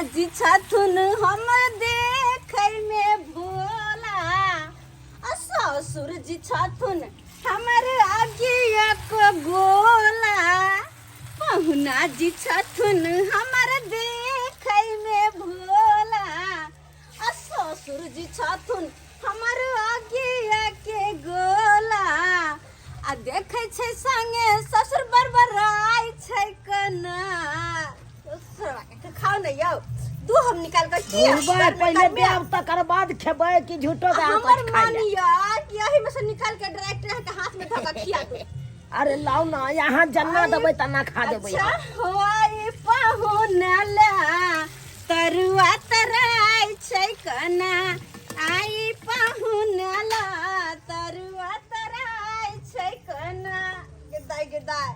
पहुना जी छथुन हमर देखै में भोला, आ ससुर जी छथुन हमर आगिया को गोला। पहुना जी छथुन हमर देखै में भोला, आ ससुर जी छथुन हमर आगिया के गोला। आ देखै छै संगे ससुर बरबराइ छै कना। ससुरवा के खाओ ने यौ, दू हम निकाल के किया बुढ़बा घर में पहिले करबै? देब तकर बाद खेबै कि झूठो के अहाँ हमर कुछ खाइ ले? मानिया कि एही में से निकाल के डायरेक्ट अहाँ के हाथ में धऽ के खिया दू। अरे लाओ ना, यहाँ जन्ना देबै तना खा देबै। अच्छा होय पाहुना ला तरुआ तराइ छै कना, आई पाहुना ला तरुआ तराइ छै कना। गे दाइ गे दाइ,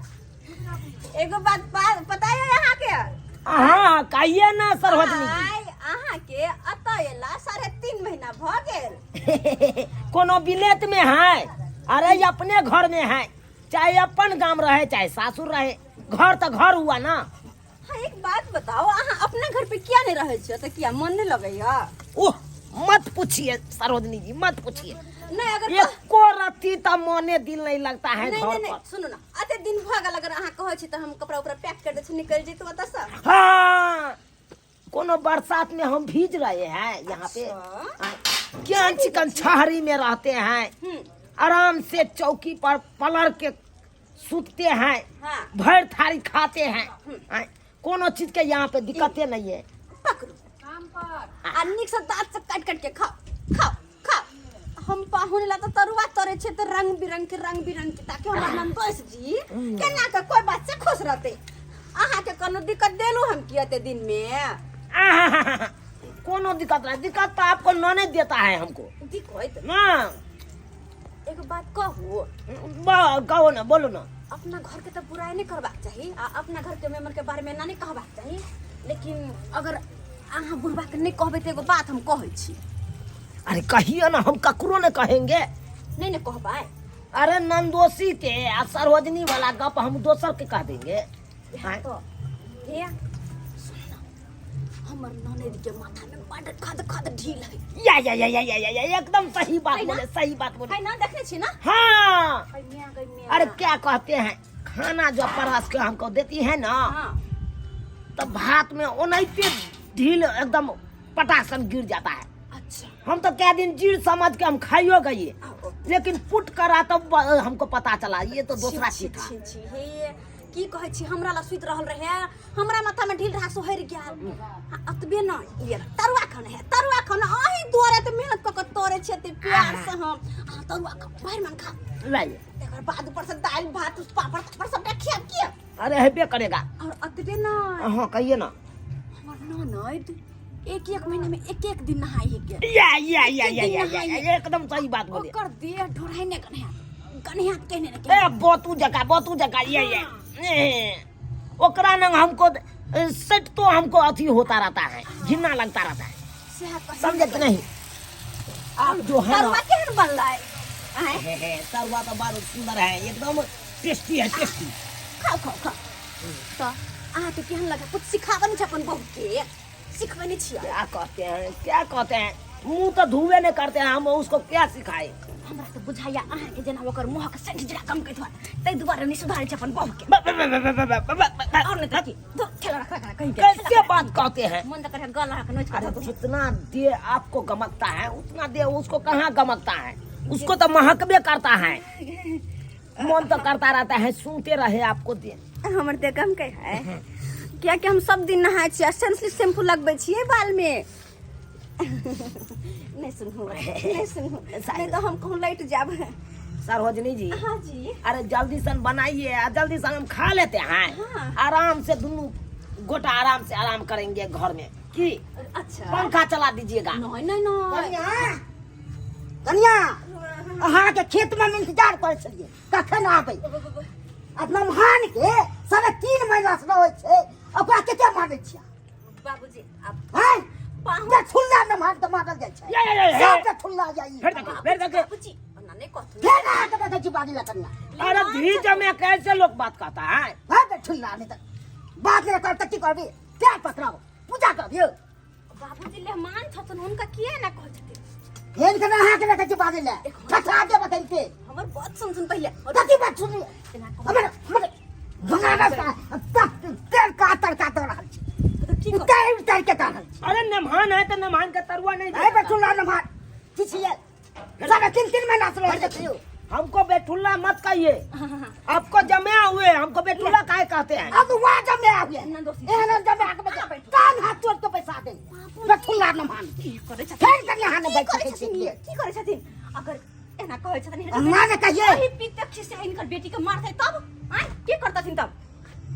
एगो बात पता है अहाँ के? हाँ कहिए ना सरहोजनी जी। आइ अहाँ के अतऽ एला 3.5 महीना भऽ गेल। कोनो विलेत में है? अरे अपने घर में है, चाहे अपन गाम रहे चाहे सासुर रहे, घर तो घर हुआ ना। हाँ एक बात बताओ, अहाँ अपना घर पे किया नहीं रहे छियै? तऽ किया मन नहीं लगैया? ओह मत पूछिए सरोजनी जी, मत पूछिए। नहीं अगर एको रत्ती तो मने दिल नहीं लगता है नहीं घर नहीं नहीं पर। सुनू ना, अते दिन भऽ गेल, अगर अहाँ कहै छी तऽ हम कपड़ा उपड़ा पैक कर दै छी, निकलि जैतहुँ ओतऽ सँ। हाँ कोनो बरसात में हम भीज रहे हैं यहाँ पे। अच्छा। हाँ, क्या चिकन छहरी में रहते हैं, आराम से चौकी पर पलर के सुतते हैं, भर थारी खाते हैं। हाँ, कोनो चीज के यहाँ पे दिक्कते नहीं है। पकड़ू आ नीक से दांत से काट काट के खाओ खाओ खाओ। हम पाहुन ला तो तरुआ तरे छे तो रंग बिरंग के, रंग बिरंग के, ताकि हमर नंदोस जी केना के कोई बात से खुश रहते। अहाँ के कोनो दिक्कत देलू हम की एते दिन में? आहाहाहा, कोनो दिक्कत नहीं, दिक्कत तो आपको ननद देता है हमको। दिक्कत ना। एगो बात कहू? कहो ना, बोलो ना। अपना घर के तो बुराई नहीं करबाक चाही आ अपना घर के मेम्बर के बारे में ना नहीं कहबाक चाही, लेकिन अगर अहाँ बुढ़बा के नहीं कहबै तऽ एगो बात हम कहै छी। अरे कहिए ना, हम ककरो नहीं कहेंगे। नहीं नहीं कहबै। अरे नंदोसी के आ सरोजनी वाला गप हम दोसर के कह देंगे। इएह तो हे सुन ना, हमर ननद के माथा में बड खद खद ढील है। या या या या या या, या एकदम सही बात है ना? बोले, सही बात बोले। है ना, देखने छी ना? हाँ। गई मियाँ, गई मियाँ। अरे क्या कहते हैं, खाना जो परस के हमको देती है ना, तो भात में ओनाहिते ढील एकदम पटासन गिर जाता है। अच्छा। हम तो क्या दिन जीर समझ के हम खाइयो गए, लेकिन पुट करा तब हमको पता चला ये तो दूसरा छी, चीज था। छी, छी, हे की कहै छी, हमरा ला सुति रहल रहे, हमरा माथा में ढील रहा सोहरि गेल। आ, अतबे न ये तरुआ खाना है, तरुआ खाना अही दुआरे त मेहनत क के तोरे छै ते प्यार से हम अहाँ तरुआ खा भरि मन खा। लाइए। तकर बाद ऊपर से दालि भात पापड़ तापड़ सबटा खिया किया। अरे हेबे करेगा। और अतबे न। हाँ कहिए ना। हमर ननद एक एक महीना में एक एक दिन नहाई है के। या या या एक या दिन या, या, नहाई या, है। एकदम सही बात बोले। ओकर देह ढोराइ ने गन्हा गन्हा कहने ने। ए बोतू जका, बोतू जका, ये ये। ए, ओकरा नंग हमको सेट तो हमको अथी होता रहता है, घिन्ना लगता रहता है। सएह कहै समझे कि नहीं? आप जो है ना तरुआ केहन बनलै? आँय? हे, हे, तरुआ तो बड़ सुंदर है, एकदम टेस्टी है, टेस्टी। खाओ खाओ खाओ। तो अहाँके केहन लगे? कुछ सिखाबै नहि छै अपन बहू के? सिखबै नहि छियै? क्या कहते हैं, क्या कहते हैं, मुंह तो धुए नहीं करते हैं, हम उसको क्या सिखाए? हमरा तऽ बुझाइया अहाँके जेना ओकर मुँहक सेंट जरा कम करैत होत, ताहि दुआरे नहि सुधारै छै अपन बहू के। ब- ब- ब- ब- ब- ब- ब- ब- और नहि तऽ की? धुर, ठेला रख, रख, रख, कहीं के। कैसे बात कहते हैं? मन तऽ करे गला के नोच अरे के धऽ दू। जितना दे आपको गमकता है उतना दे उसको कहाँ गमकता है, उसको तो महकबे करता है। मन तो करता रहता है सुनते रहे आपको दे। हमर देह गमकै है कियाकि हम सब दिन नहाय छियै, सनसिल्क शैम्पू लगबै छियै बाल में। नहीं सुनू, नहीं सुनू, नहीं तो हम कहूँ लैट जाब। सरोजनी जी। हाँ जी। अरे जल्दी सन बनाइए, आ जल्दी सन हम खा लेते हैं। हाँ। आराम से दोनों गोटा आराम से आराम करेंगे घर में। की अच्छा। पंखा चला दीजिएगा। नहीं नहीं नहीं। कनिया, कनिया, अहाँके खेत में हम इंतजार करै छलियै कखन आबै। आ नमहान के 3.5 महीना से रहै छै, ओकरा कते मारै छियै? बाबूजी, आप हैं? पाहुन। जे ठुल्ला नमहान के मारल जाइ छै। या, या, या, या। सबके ठुल्ला जाइ। फिर देखो, फिर देखो। बाबूजी, ओना नहि कहथुन। फेर अहाँके देखै छी बाजी ला कनिया। अरे धीज में कैसे लोग बात कहता है? हाँ, तो ठुल्ला नहीं तो बात नहीं कर, तो की करबी? प्यार पकड़ाओ। पूजा कर दियौ। बाबूजी मेहमान छथुन, हुनका किया ना कहै छथिन? हेन के अहाँ के रखै छी बाजै लए, ठठा देब कहिते। हमर बात सुन सुन पहिले। कथी बात सुनी? एना कहू। हमर हमर बनारस तक तेल कातर कातर रहल छी। तऽ की कहू? उतारि उतारि के रहल छी। अरे नमहान है तो नमहान का तरुआ नहीं अरे देगा। बेटुल्ला नमहान की छियै? साढ़े तीन तीन महीना से रहै छियै। हमको बेठुल्ला मत कहिए, आपको जमे हुए हमको बेठुल्ला काहे कहते हैं? अब वहाँ जमे आबिए। ना दोस्ती। एहन जमे आके अहाँ बैठू। कान हाथ तोड़ के पैसा दे बेटुल्ला नमहान। की करै छथिन? फेर कनि अहाँ नहि की बैठ करै सकै छथिन? छियै। की करै छथिन? अगर एना कहै छथिन अहाँ ने कहिए। एही प्रत्यक्ष से इनकर बेटी के मारतै तब आँय की करतथिन तब?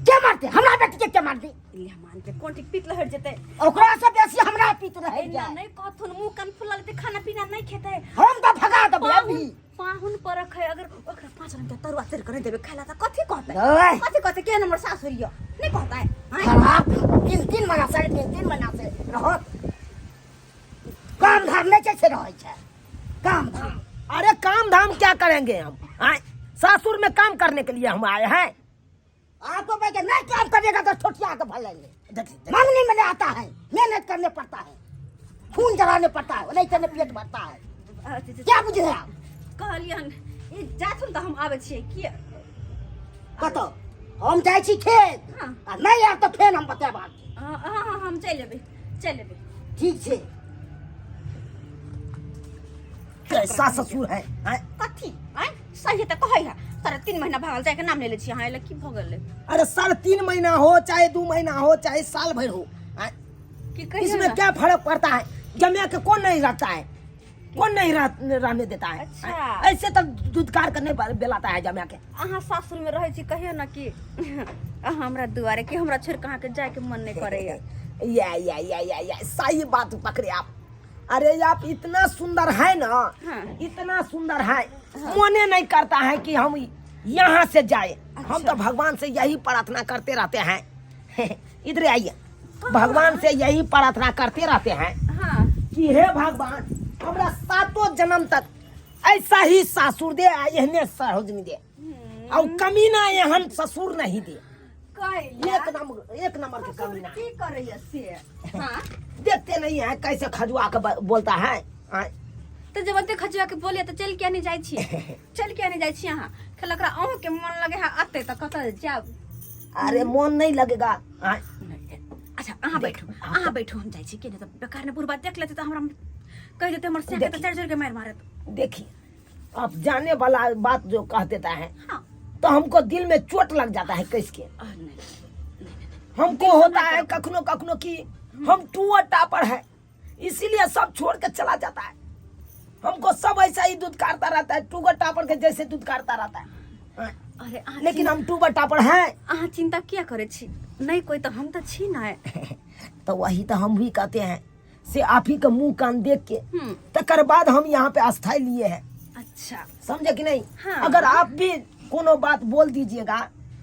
के मारते हमरा बेटी के? के मारते? मेहमान के कोन ठीक पीत लहर जेतै। ओकरा से बेसी हमरा पीत रहे एना जाय। नहि कहथुन, मुँह कान फुला लेतै, खाना पीना नहि खेतै। हम तऽ भगा देबै अभी। पाहुन पाहुन पर रखै, अगर ओकरा 5 रंग के तरुआ तर के नहि देबै खाय ला तऽ कथी कहतै? नहि। कथी कहतै? के नंबर सासुर यऽ नहि कहतै आँय? खराब तीन तीन महीना साढ़े तीन तीन महीना से रहत, काम धाम नहि छै से रहै छै काम धाम। अरे काम धाम क्या करेंगे हम? आए सासुर में काम करने के लिए हम आए हैं। आपको भाई के नहीं काम करेगा तो ठोठिया के भर लेंगे। देखिए, मांगने में नहीं आता है, मेहनत करने पड़ता है, खून जलाने पड़ता है, नहीं तो पेट भरता है। क्या बुझे आप? कहलियन ई जाथुन तऽ हम आबै छियै की। कतौ हम जाइ छी खेत। हाँ। आ नहीं आयब तऽ फेर हम बतायब अहाँके। हँ हँ हँ, हम चलि एबै, चलि एबै। ठीक छै। कैसा ससुर है आँय? कथी आँय? सही तऽ कहै है, 3.5 महीना भऽ गेल जाइके नाम ले लै छी अहाँ, एहि लए की भऽ गेलै? अरे 3.5 महीना हो चाहे 2 महीना हो चाहे साल भर हो आँय? की कहियौ इसमें ने? क्या फर्क पड़ता है? जमे के कौन नहीं रखता है, कौन नहीं रहने देता है? अच्छा। आँय? ऐसे तो दुधकार के नहीं बेलाता है जमे के। अहाँ सासुर में रहै छी, कहियौ ने कि अहाँ हमरा दुआरे कि हमरा छोड़ि कऽ अहाँके जायके मन नहि करैया। या या या या या सही बात पकड़े आप। अरे आप इतना सुंदर है ना। हाँ। इतना सुंदर है, मने नहीं करता है कि हम यहाँ से जाए। हम तो भगवान से यही प्रार्थना करते रहते हैं। इधर आइए, भगवान से यही प्रार्थना करते रहते हैं कि हे भगवान, हमरा सातों जन्म तक ऐसा ही सासुर दे आ एहने सहोजनी दे और कमीना एहन ससुर नहीं दे। कैला एक नंबर, एक नंबर के ससुर कमीना। की करैया से? हाँ। देखते नहीं है कैसे खजुआ के बोलता है आय। तऽ जब ओते खजुआ के बोलिए तऽ चलि किया नहि जाइ छी? चलि किया नहि जाइ छी अहाँ? खेल ओकरा अहूँके मन लगे है अते तऽ कतऽ जायब? अरे मन नहीं लगेगा आय। अच्छा अहाँ बैठू, अहाँ बैठू, हम जाइ छी। के नहि तऽ बेकार ने बुढ़बा देख लेतै तऽ हमरा कहि देतै हमर सियाके तऽ चढ़ि चढ़ि के मारि मारत। देखिए आप जाने वाला बात जो कह देता है हाँ। तो हमको दिल में चोट लग जाता है। कैस के अह, नहीं, हमको होता है कखनो कखनो कि हम टूअर टापर है, इसीलिए सब छोड़ के चला जाता है। हमको सब ऐसा ही दूध काटता रहता है, टूगर टापर के जैसे दूध काटता रहता है। हाँ। अरे अहाँ लेकिन हम टूबर टापर हैं। अहाँ चिंता किया करै छी? नहि कोई तऽ हम तऽ छी ने। तो वही तो हम भी कहते हैं से आप ही का मुंह कान देख के हम्म। तकर बाद हम यहाँ पे अस्थाई लिए हैं। अच्छा। समझे कि नहीं? हाँ। अगर आप भी कोनो बात बोल दीजिएगा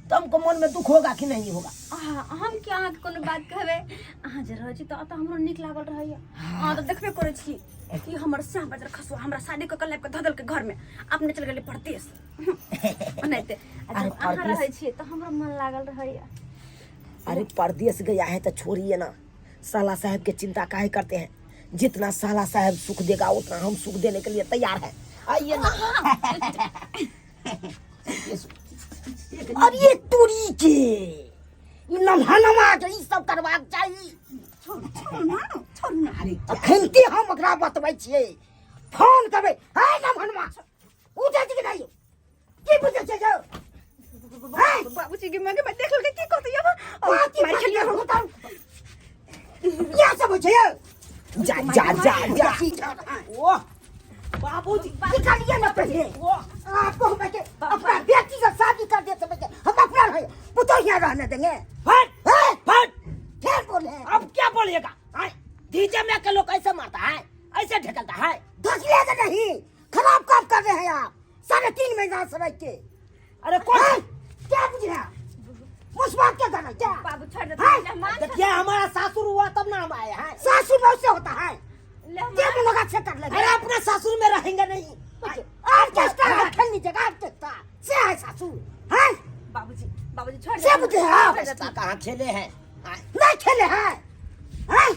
तो हमको मन में दुख होगा कि नहीं होगा? अहाँ हम किया अहाँके कोनो बात कहबै? अहाँ जे रहै छी तऽ ओतऽ हमरो नीक लागल रहैया। अहाँ तऽ देखबे करै छी कि हमर साह बजर खसुआ हमरा शादी कऽ के लाबि कऽ धऽ देलकै घरमे, अपने चलि गेलै परदेश। ओनाहिते आ अरे जब अहाँ परदेश- रहै छियै तऽ हमरो मन लागल रहैया। अरे परदेश गया है तो छोड़िए ना, साला साहब के चिंता काहे करते हैं? जितना साला साहब सुख देगा उतना हम सुख देने के लिए तैयार हैं। आइए ना। अरे तुरी के ई नमहनमा के ई सब करबाक चाही। छोड़ू छोड़ू ना, छोड़ू ना। अरे अखन हम ओकरा बतबै छियै, फोन करबै। हे नमहनमा, उठै छी कि नहि? की बुझै छै यौ? हैं? बाबूजी के मांगे में देख लेलकै की कहतै अब? बाकी मारि खेलियै हम। बताउ। इएह सब होइ छै यौ। जा जा जा जा। ओह बाबूजी निकालिए ना पहले। ओह आपको हम के अपना बेटी से शादी कर दे समझ, हम अपना रहे पुतोह यहाँ रहने देंगे। फट हैं? फट फिर बोले। अब क्या बोलिएगा? आय, डीजे में के लोग ऐसे मारता है, ऐसे ढकलता है। धसलेगा नहीं, खराब काम कर रहे हैं आप 3.5 महीना से रह के। अरे कौन हैं? क्या बुझ रहा मुसवा क्या कर रहा क्या? बाबू छोड़ दे हैं? मेहमान। देखिए हमारा सासुर हुआ तब ना हम आए हैं। सासू बहू से होता है मेहमान। क्या मुनगा से कर लेंगे? अरे अपना सासुर में रहेंगे नहीं। ऑर्केस्ट्रा है, खेल लीजिएगा ऑर्केस्ट्रा से है सासू है। बाबूजी बाबूजी छोड़ से बुझे आप ऑर्केस्ट्रा कहाँ खेले हैं? आय, नहीं खेले हैं। हैं?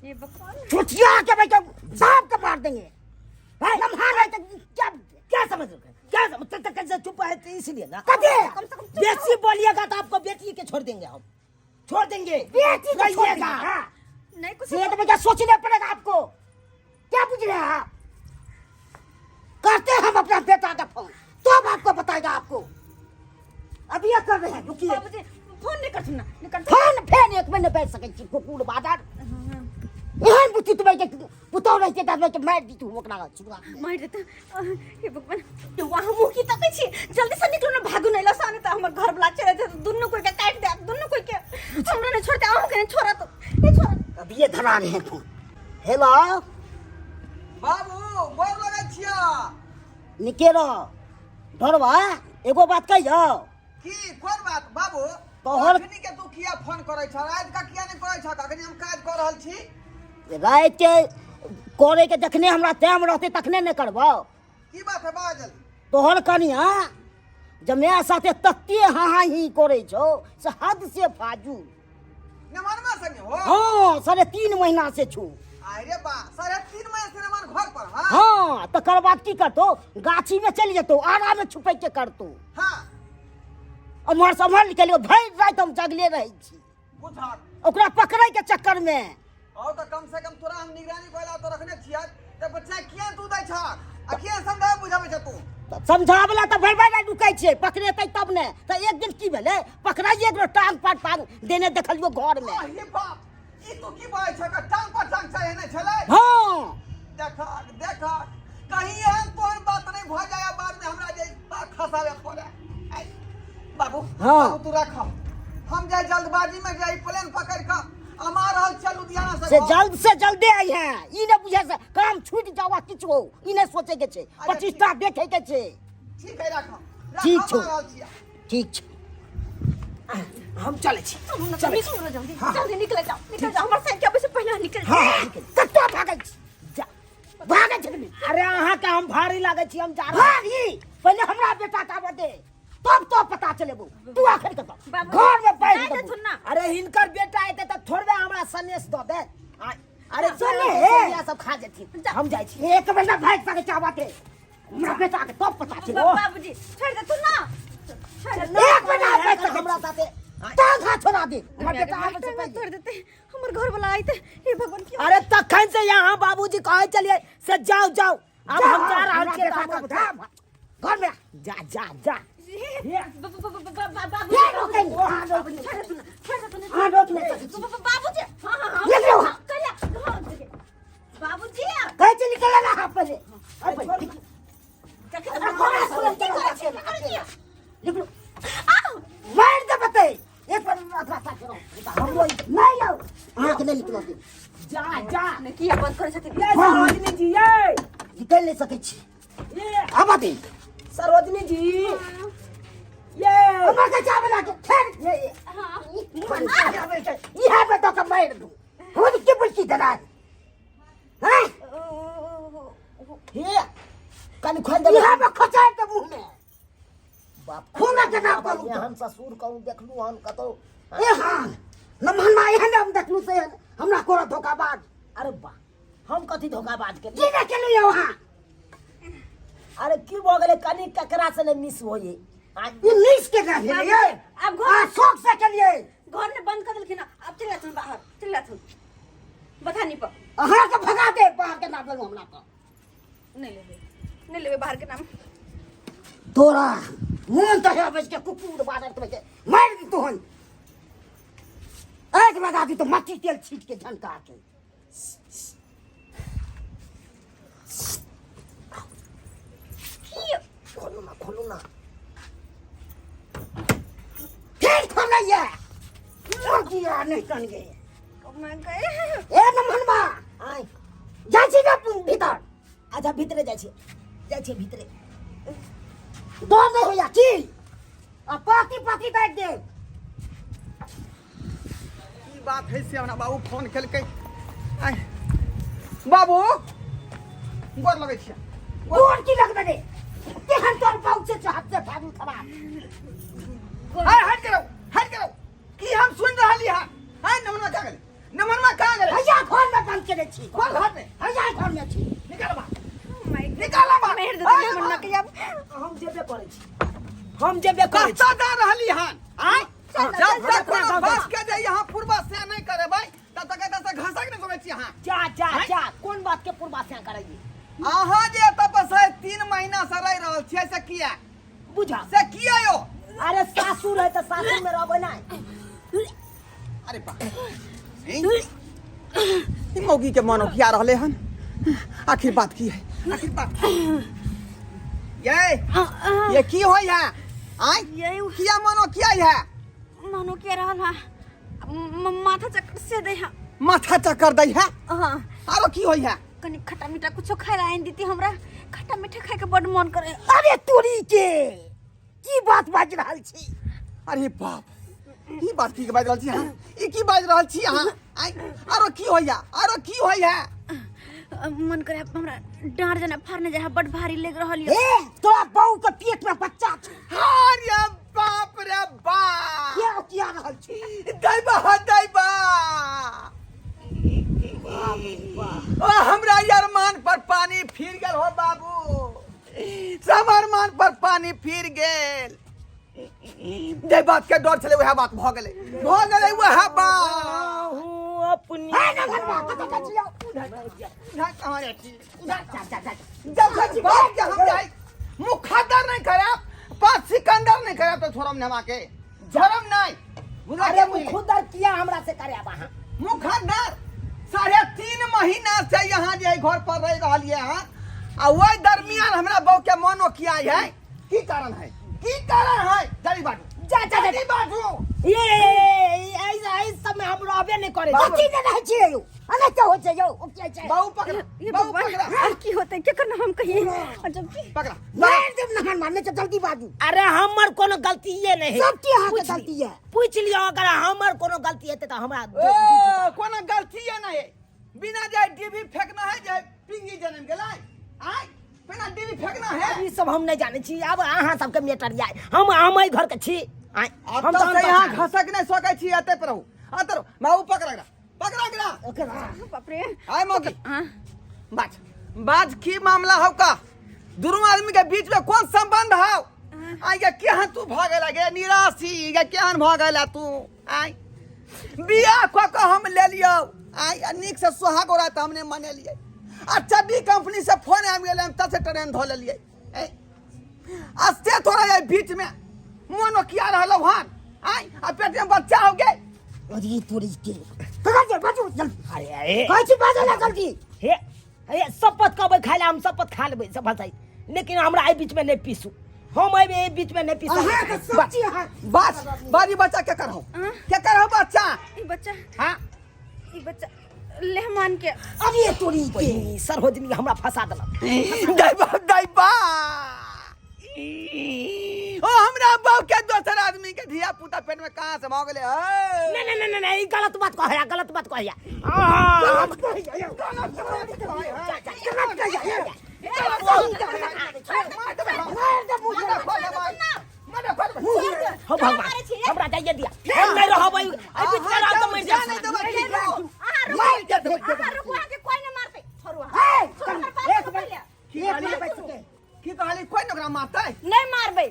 ये भगवान चुटिया के बेटा सांप के मार देंगे हैं? लम्हा नहीं तो क्या क्या समझ रहे हो? क्या समझ तक तक से चुप है तो इसलिए ना कथी? कम से कम चुप बेसी बोलिएगा तो आपको बेटी के छोड़ देंगे हम छोड़ देंगे बेटी को छोड़ रहिएगा। देंगे, हाँ। नहीं कुछ ये तो बेटा सोचने पड़ेगा आपको क्या पूछ रहे हैं आप करते हैं हम अपना बेटा का फोन तो अब आपको बताएगा आपको अभी ये कर रहे हैं रुकिए बाबूजी फोन नहीं कर सुनना नहीं कर फोन फेन एक महीने बैठ सकै छी कुकुर बाजार एहन बुद्धि तुम्हें के पुतौ रह के दादा के मार दी तू ओकरा छुआ मार देता हे भगवान तो वहाँ मुँह की तकै छी जल्दी से निकलो ना भागू नहीं लसाने त हमर घर वाला चले जाते दुन्नु कोई के काट दे दुन्नु कोई के हमरा नहीं छोड़ते अहूँ के नहीं छोड़त नहीं छोड़त अभी ये धरा रहे हैं फोन हेलो बाबू गोर लगै छिया निके रह ढोरबा एगो बात कहियो की कोन बात बाबू तोहर- अखनी के तू किया फोन करै छ राति का किया नहीं करै छ अखनी हम काज कऽ रहल छी राति के करे के जखने हमरा टाइम रहते तखने ने करबो की बात है बाजल तोहर कनिया जमाया साथे तत्ते हाँ हाँ ही करे छौ से हद से फाजू नमनमा संगे हो हाँ 3.5 महीना से छू अरे बा 3.5 महीना से नमन घर पर हाँ हाँ तकर बाद की करतो गाछी में चलि जेतो आरा में छुपै के करतो हाँ उम्हर से उम्हर निकलियो भरि राति हम जगले रहै छी बुझक ओकरा पकड़ै के चक्कर में और तो कम से कम तोरा हम निगरानी कोइला तो रखने छियै त बच्चा किया तू दै छ आ किया समझा बुझाबै छ तू तऽ समझाबला तऽ भरि भरि राति रुकै छै पकड़ेतै तब ने तऽ एक दिन की भेलै पकड़ाइए गेलो टांग पर टांग देने देखलियो घर में अरे बाप ई तू की बाजै छ टांग पर टांग चढ़ेने छलै हाँ देख देख कहीं एहन तोहर बात नहीं भऽ जाय बाद में हमरा जे खसाबे पड़े आइ, बाबू हाँ। बाबू तू रख हम जाय जल्दबाजी में जाय प्लेन पकड़ कऽ हम आ रहल छियै लुधियाना से से घर। जल्द से जल्दे आई है ई ने बुझे से काम छूट जावा किछु हो ई ने सोचे के छै अच्छा, प्रतिष्ठा देखे के छै ठीक है रख ठीक हम छौ। आ रहल छियै ठीक छै हम चलै छी चलू ना निकलू ना जल्दी जल्दी निकले जाओ निकल जाओ हमर साइकिल अबै से पहिले निकल जाओ हाँ कत्तो भागै छी जा भागै छी कि अरे अहाँके हम भारी लागै छी हम जा रहल भागी पहिले हमरा बेटा के आबऽ दे तब तो पता चलेबो तू आखिर कतऽ बाबू, घर में बैठ जाय देबो देथुन ना। अरे हिनकर बेटा एतै तऽ थोड़बे हमरा सनेस दऽ देत अरे सनेस? सनेस सब खा जेथिन हम जाइ छी एक महीना भागि सकै छै आबऽ दे हमरा बेटा के तब पता चलेबो बाबूजी छोड़ देथुन ना छोड़ देथुन एक महीना भागि सकै हमरा साथे टांग हाथ छोड़ा दे हमर बेटा आबै से पहिले तोड़ देते हमर घर वाला आइते हे भगवान की अरे तखन से यहाँ बाबूजी कहै चलिए से जाओ जाओ अब हम जा रहल हमरा छियै बेटा तऽ के हम- बुझा घर में आ। जा जा जा बाबूजी ये रोकै नहीं, वहाँ रोक नहीं। छोड़ देथुन ना छोड़ देथुन ना हाँ, रोक नहीं सकै छी। बाबूजी हां हां हां निकलो वहाँ। करिया बाबूजी कहै छी निकल ना हाथ पहिले अरे पहिले जखन अरे कोना सुनल की करै छियै की करै छियै निकलो आउ मारि देबै ते एक बार अथवा साथ रहो हमरो नहीं आओ अहाँके नहि निकलऽ देब जा जा ने किया बंद करै छथिन ये सरोजनी जी ये निकलि नहि सकै छी ये आबऽ दे सरोजनी जी ये हमर के चावल के फेर ये ये इहे में तो के मारि दू खुद के बुलकी देना हैं हे कनि खोल देबै इहे में खचाइ दे मुंह में बाप खून के नाम करू ये हम ससुर कहूँ देखलू हन कतौ ए हाँ नमहनमा एहन हम देखलू से हमरा कोरा धोखाबाज अरे बा हम कथी धोखाबाज के की ने केलू यौ अहाँ अरे की भऽ गेलै कनि ककरा से ने मिस होइए ई मिस के ना भेलै आब घर- आ शौक से केलियै घर ने बंद कर देलखिन अब चलि जाथुन बाहर चलि जाथुन बथानी पर अहाँ के भगा दे बाहर के नाम लेलहुँ हमरा पर नहि लेबै नहि लेबै बाहर के नाम तोरा मोन तऽ है बच के कुकुर बादर के बच मारि दी तोहन आगि लगा दी तो मट्टी तेल छीट के झनका के की खोलू ना खोलू ना फिर खोलैया किया नहीं कन गे मैं गए ए नमहनमा आय जाइ छी ने भीतर अच्छा भीतरे जाइ छियै जाइ छियै भीतरे डर नहि होइया की आ पाकी पाकी काटि दे की बात है से हमरा बाबू फोन केलकै आय बाबू गोर लगै छियै गोर की लगबे रे केहन तोर बाबू से हाथ से फाड़ू खराब हाय हट करो हट करो की हम सुन रहली हन हाय नमना का गेलै नमनमा कहाँ गेलै? हैया घर में बंद केने छी। कोन घर में? हैया घर में छी। निकाल बा, निकाल बा। मेहर देते नमनमा के अब। हम जेबे करै छी, हम जेबे करै छी। कतऽ जा रहली हन? आँय? जब तक कोनो बात के जे यहाँ पूर्वा से नहीं करेबै तब तक एतऽ से घसक नहि सकै छी अहाँ। जा जा जा, कोन बात के पूर्वा से करैये? अहाँ जे एतऽ पर से 3 महीना से रहि रहल छियै से किया? बुझा से किया यौ? अरे सासुर है तऽ सासुर में रहबै नहि। अरे बा, ई मौगी के मन किया रहले हन? आखिर बात की है? आखिर बात की है? ये ये की होय है? आय ये किया मनो किया है? मनो के रहल है, माथा चक्कर से दे है। माथा चक्कर दै है? हाँ। आरो की होय है? कनी खट्टा मीठा कुछो खाए ला आनि दीती हमरा, खट्टा मीठा खाए के बड मन करे। अरे तोरी के की बात बाजि रहल छी? अरे बाप, ई बात की बाजि रहल छी अहाँ? ई की बाजि रहल छी अहाँ? आय आरो की होइया? आरो की होइया? मन करे हमरा डाँड़ जेना फाड़ने जाय, बड भारी लग रहल ये। ए तोरा बहू के पेट में बच्चा छै। अरे बाप रे बाप, किया किया रहल छी? दैबा ह दैबा, ओ हमरा अरमान पर पानी फिर गेल हो बाबू, सब अरमान पर पानी फिर गेल। जे बात के डर छलै वएह बात भऽ गेलै, भऽ गेलै वएह बात। हूँ अपनी ए ना घरवा कतऽ जाइ छी यौ? उधर कहाँ जाइ छी? उधर जा जा जा। जब तक बाप के हम जाइ मुखदर नहीं करब, पाँच सिकंदर नहीं करब तो छोड़म नहीं हमाके, छोड़म नहीं। बुझला अरे के बुझली? मुखदर किया हमरा से करे अब अहाँ? मुखदर 3.5 महीना से यहाँ जे घर पर रह रहलियै हँ, आ वही दरमियान हमरा बहू के मनो किया है, की कारण है? की कारण है? जल्दी बाजू। जा, जा, जा। जल्दी बाजू। ये ऐसा ऐसा सब में हम रहबे नहीं करे। कथी ने रहै छियै यौ? अरे क्या होइ छै यौ? ओ की होइ छै? बाबू पकड़ा, ये बाबू भगवान, पकड़ा। और की होतै? केकर नाम हम कहिए? और जब की पकड़ा। मारि देब नहन मारने से, जल्दी बाजू। अरे हमर कोनो गलतीये नहीं है। सब की अहाँके पूछ गलती है। पूछ लियो, अगर हमर कोनो गलती हेतै तऽ हमरा ओ कोनो गलतीये नहीं है। बिना जाय डीबी फेंकना है, जाय पिंगी जनम गेलै। आय बिना डीबी फेंकना है। ई सब हम नहीं जाने छी। अब अहाँ सबके मैटर जाय, हम एहि घर के छी। आय, अब हम तो तऽ से यहाँ हम घसक नहीं सकै छी, एते पर रहू। एते रहू। बाबू पकड़ा एकरा, पकड़ा एकरा। ओकरा। बाप रे। आय मौगी। हाँ। बाज बाज, की मामला हौ का? दुनू आदमी के बीच में कौन संबंध हौ? आय गे केहन तू भऽ गेला गे निराशी, गे केहन भऽ गेला तू? आय बियाह कऽ कऽ हम लेलियौ, आय आ नीक से सोहाग रात हमने मनेलियै, आ चड्डी कंपनी से फोन आबि गेलै, हम तब से ट्रेन धऽ लेलियै। ए आ से थोड़ा एहि बीच में मोनो किया रहलौ हन? आय आ पेट में बच्चा हो गेल। अरे तोरी के कहाँ जे बाजू जल्दी। अरे अरे कहै छी बाजू ना जल्दी। हे हे, शपथ कहबै खाय ला, हम शपथ खा लेबै शपथ है, लेकिन हमरा एहि बीच में नहीं पीसू, हम एहि बीच में नहीं पीसू। अहाँ के सब चीज अहाँ बस बाजी, बच्चा के करहो? के करहो बच्चा? ई बच्चा। हाँ। ई बच्चा लेहमान के। अरे तोरी के सरोजनी हमरा फंसा देलक। दैबा दैबा, ओ हमरा बाप के दोसर आदमी के धिया पुता पेट में कहाँ से भऽ गेलै? नहीं नहीं नहीं नहीं, ई गलत बात कहया, गलत बात कहया। गलत कहैया यौ। गलत कहैया यौ। मारि दे मुँह में। हो भगवान, हमरा जाइए दिया, हम नहीं रहबै एहि बीच में, रहब तऽ मरि जायब। मारि के भेज देबै। अहाँ रुकू, अहाँके कोई नहि मारतै। छोड़ू अहाँ। हे, छोड़ू, हमर बात एक सुनू मिनट, पहिले। एक मिनट बैस के। की कहली? कोई ने ओकरा मारतै? नहि मारबै।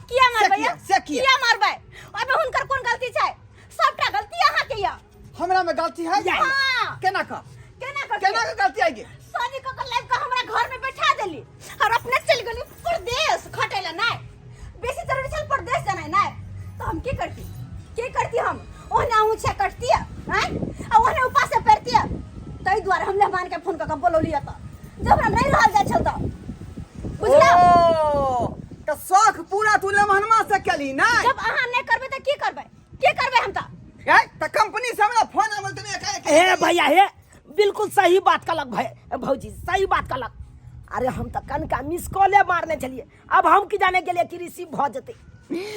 किया मारबै? किया? से किया? किया मारबै? ओहिमे हुनकर कोन गलती छै? सबटा गलती अहाँके यऽ। हमरा में गलती है? हाँ। केना का? केना कऽ? केना के गलती आई गे? शादी कऽ के लाबि कऽ हमरा घर में बैठा देली और अपने चलि गेली परदेश खटै ला। नहि बेसी जरूरी छल परदेश जेनाइ? नहि तऽ हम की करती, की करती हम? ओहने अहूँ छै कटती आँय, आ ओहने उपासे पड़ती। ताहि दुआरे हम मेहमान के फोन कऽ के बोलौली एतऽ, जब हमरा नहि रहल जाइ छल तऽ, बुझलहुँ? ओ तऽ शौख पूरा तू लेमहनमा से केली ना? जब अहाँ नहि करबै तऽ की करबै, की करबै हम तऽ? ए तऽ कंपनी से हमरा फोन आबल तऽ एकाएक। हे भैया हे, बिल्कुल सही बात कहलक भाई, भौजी सही बात कहलक। अरे हम तऽ कनका मिस कॉले मारने छलियै, अब हम की जाने गेलियै कि रिसीव भऽ जेतै।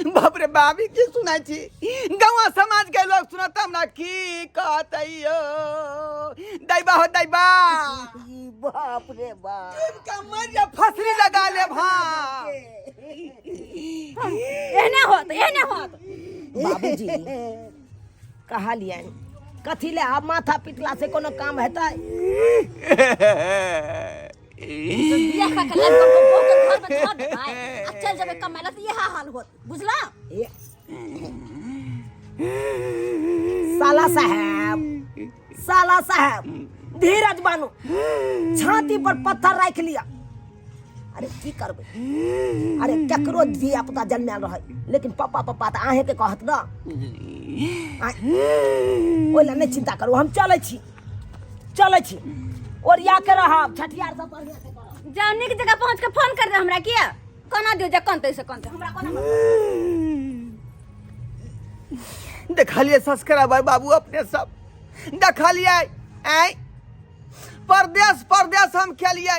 बाप रे बाप, ई की सुनाइ छी? गाँव समाज के लोग सुनत हमरा की कहतै यौ? दैबा हो दैबा। ई बाप रे बाप, का मर जा, फसरी लगा ले भा। एहने होत, एहने होत। बाबूजी कहलियनि, कथी ले आब माथा पिटला से कोनो काम हेतै? बियाह कऽ के लाइब कऽ बहू के घर में धऽ देबै आ चलि जेबै कमाय लए तऽ इएह हाल होत, बुझलहुँ? ए, साला साहेब, साला साहेब, धीरज बानू, छाती पर पत्थर राखि लिया। अरे की करबै? अरे केकरो धिया पुता जन्मायल रहै, लेकिन पप्पा पप्पा तऽ अहेंके कहत ने। ओहि लए नहि चिन्ता करू, हम चलै छी, चलै छी, ओरिया के रहब, छठियार सब बढ़िया से करब। जाउ, नीक जगह पहुँच के फोन कर दे हमरा। किया कोना दियौ जे कनतै से कनतै, हमरा कोना मतलब? देखलिए सब्सक्राइबर बाबू, अपने सब देखलिए आय परदेश परदेश हम खेलिए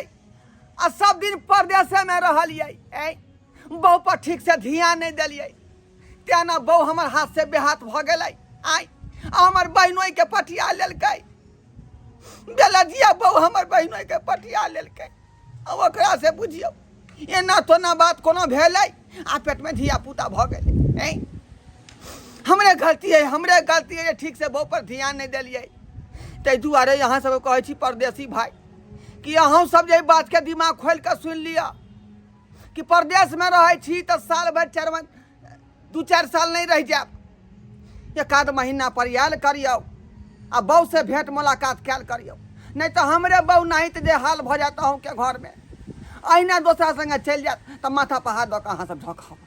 आ सब दिन परदेशे में रहलिए, आय बहू पर ठीक से ध्यान नहीं दिलिए, तेना ना बहू हमर हाथ से बेहाथ भ गेलै। आय आ हमर बहिनोई के पटिया लेलकै, बेलजिया बहू हमर बहिनोई के पटिया लेलकै। आ ओकरा से बुझियौ एना तोना बात कोनो भेलै आ पेट में धिया पुता भ गेलै। ऐं हमरे गलती है, हमरे गलती है, ठीक से बहू पर ध्यान नहीं दिलिए। ताहि दुआरे अहाँ सब कहै छी परदेसी भाई कि अहूँ सब जे बात के दिमाग खोलि कऽ सुनि लिअ कि परदेश में रहै छी तऽ साल भरि चारि महीना दू चारि साल नहीं रहि जायब, एक आध महीना पर आयल करियौ आ बहू से भेंट मुलाकात कयल करियौ, नहीं तऽ हमरे बहू नहीं तऽ जे हाल भऽ जायत अहूँके घरमे, अहिना दोसरा संगे चलि जायत तऽ माथा पर हाथ दऽ कऽ अहाँ सब झोंकब।